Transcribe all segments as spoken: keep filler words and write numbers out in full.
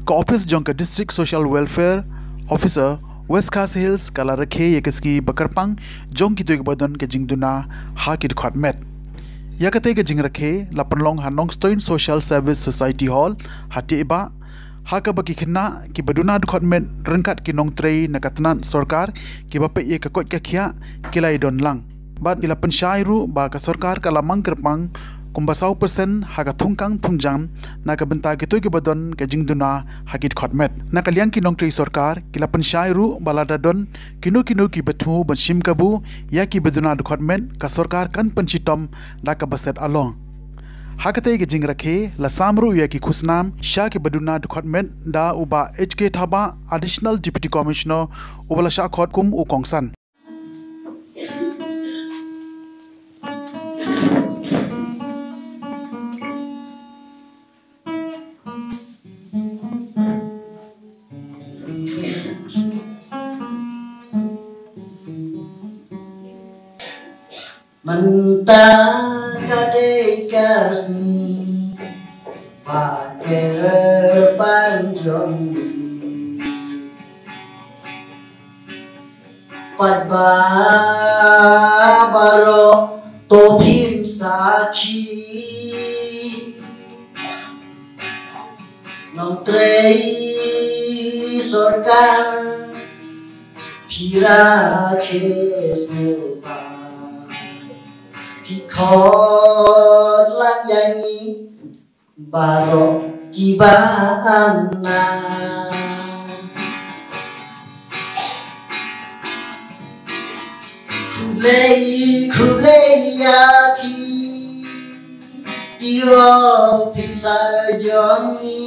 Ka office jong ka District Social Welfare Officer West Khasi Hills ka la rakhe ïa ka sngi ba kyrpang jong kito kiba don ka jingduna ha ki dkhot met. Ïa katei ka jingrakhe la pynlong ha Nongstoiñ Social Service Society Hall ha Tehbah, ha kaba ki khynnah kiba duna dkhot met ryngkat ki nongtrei na ka tnat sorkar kiba peit ïa ka koit ka khiah ki la ïadon lang. Bad ki la pynshai ruh ba ka sorkar ka la mang kyrpang kumba saw percent ha ka thungkang thungjam na ka bynta kito kiba don ka jingduna ha ki dkhot met. Na ka liang ki nongtrei sorkar ki la pynshai ruh ba lada don kino kino kiba thmu ban shim kabu ïa kiba duna dkhot met, ka sorkar kan pynshitom da kaba set along. Ha katei ka jingrakhe la sam ruh ïa ki khusnam sha kiba duna dkhot met da u Bah H K Thabah, Additional Deputy Commissioner, uba la shah khot kum u kongsan. Mynta ka dei ka sngi ba kyrpang jong ngi. Pat ba baroh to phin sakhi. Nongtrei sorkar phi rakhe sngewbha, phi khot lang ïa ngi baroh kiba anai. Khublei, khublei ïa phi, ïa phi sar jong ngi.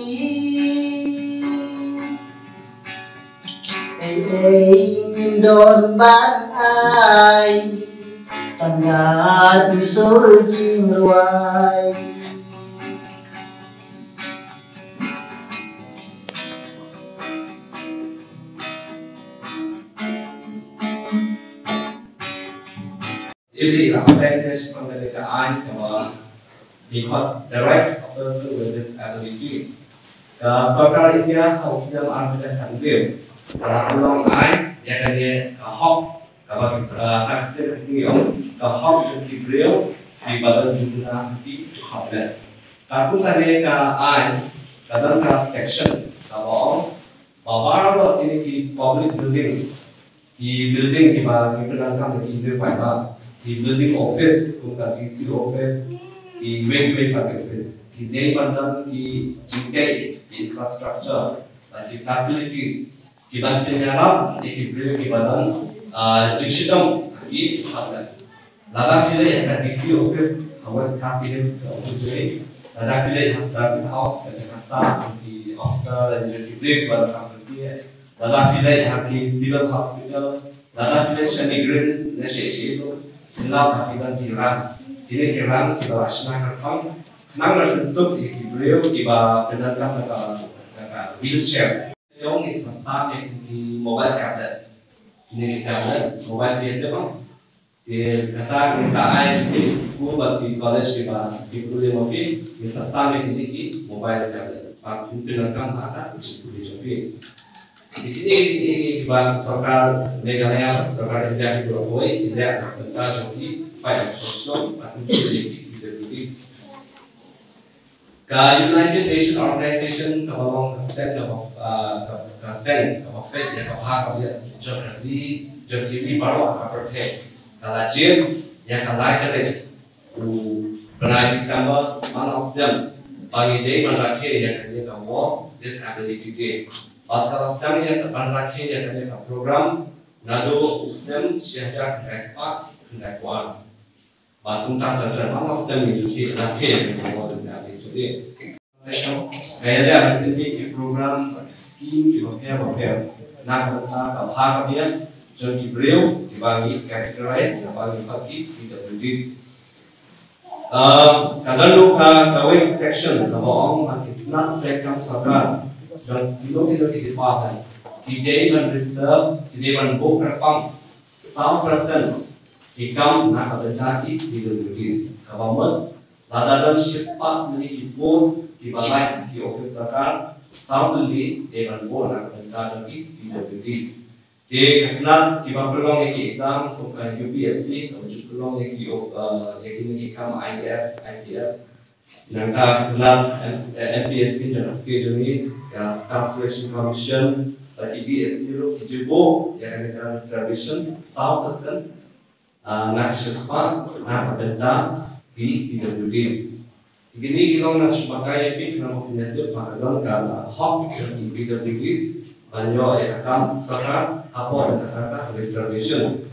Ei ei ngin don ban ai, tang da i sur jingrwai. Ïa phi la pynlong ka aiñ kaba ngi khot The Rights of Person with Disability. Ka sorkar India ha u snem ar hajar khathynriew ka la pynlong aiñ ïa kane ka hok kaba, eh, ha ka sngi ong ka hok jong ki briew kiba don jingduna ha ki dkhot met. Ka kumta ne ka aiñ ka don ka section kaba ong ba baroh kine ki public buildings, ki building kiba ki pyndonkam da ki briew paidbah, ki building office kum ka D C office, kiwei kiwei pat ki office, ki dei ban don ki jingtei, ki infrastructure bad ki facilities kiban pynïarap ïa ki briew kiba don, ah, jingshitom ha ki dkhot met. Lada phi leit ha ka D C office ha West Khasi Hills, ka office jong ngi, lada phi leit ha Service House, ka jaka sah jong ki officer lane jong ki briew kiba donkam kyrkieh, lada phi leit ha ki civil hospital, lada phi leit sha ki Greens ne sha sha ruh, phin lap ba ki don ki rang. Kine ki rang kiba la shna kyrpang khnang ban pynsuk ïa ki briew kiba pyndonkam da ka, da ka wheelchair. Ïa ngi sa sam ïa ki mobile tablets. Kine ki tablet, mobile ki ïa tip, te kata ngi sa ai ki skul bad ki college kiba ki pule ma phi, ngi sa sam ïa kine ki mobile tablets. Bad phin pyndonkam ha ka jingpule jong phi. Te kine ki, ki, ki, kiba sorkar Meghalaya bad sorkar India ki buh hoi, India ka bynta jong ki, pyndonkam bad pyndonkam ïa ki, ki, ki, ki, Ka United Nations Organization kaba long ka seng kaba, ah, ka, ka seng kaba peit ïa ka bha ka miat jong ki ri, jong ki ri baroh ha ka pyrthei, ka la jia ïa ka lai tarik u bnai December man la sdang ba ngi dei ban rakhe ïa kane ka World Disability Day. Bad ka la sdang ïa ka ban rakhe ïa kane ka program naduh u snem shi hajar khyndai spah khyndai phew ar. Bad kumta ter ter ba la sdang ïa ki la phi ïa ki program. Ka ïa leh ban pynmih ïa ki program bad ki skim kiba pher ba pher na ka bynta ka bha ka miat jong ki briew kiba ngi categorize, kiba ngi khot ki P W Ds. Ah, ka don ruh ka, kawei section kaba ong ba ki tnat treikam sorkar jong kino kino ki department ki dei ban reserve, ki dei ban buh kyrpang saw percent ki kam na ka bynta ki P W Ds. Kaba mut, lada don shispah tylli ki post kiba lait ha ki office sorkar, saw tylli dei ban buh na ka bynta jong ki P W Ds. Te ka tnat kiba pynlong ïa ki exam kum ka U P S C, kaba ju pynlong ïa ki, uh, ïa kine ki kam I A S, I P S. Nangta ka tnat M-, eh, M P S C jong ka state jong ngi, ka Staff Selection Commission, bad ki D S C ruh ki ju buh ïa kane ka reservation saw percent, ah, na ka shispah na ka bynta ki P W Ds. Kine ki long na ka bynta ïa phi, khnang ba phin ïatip ba ka don ka hok jong ki P W Ds ban ïoh ïa ka kam sorkar hapoh jong kata ka reservation.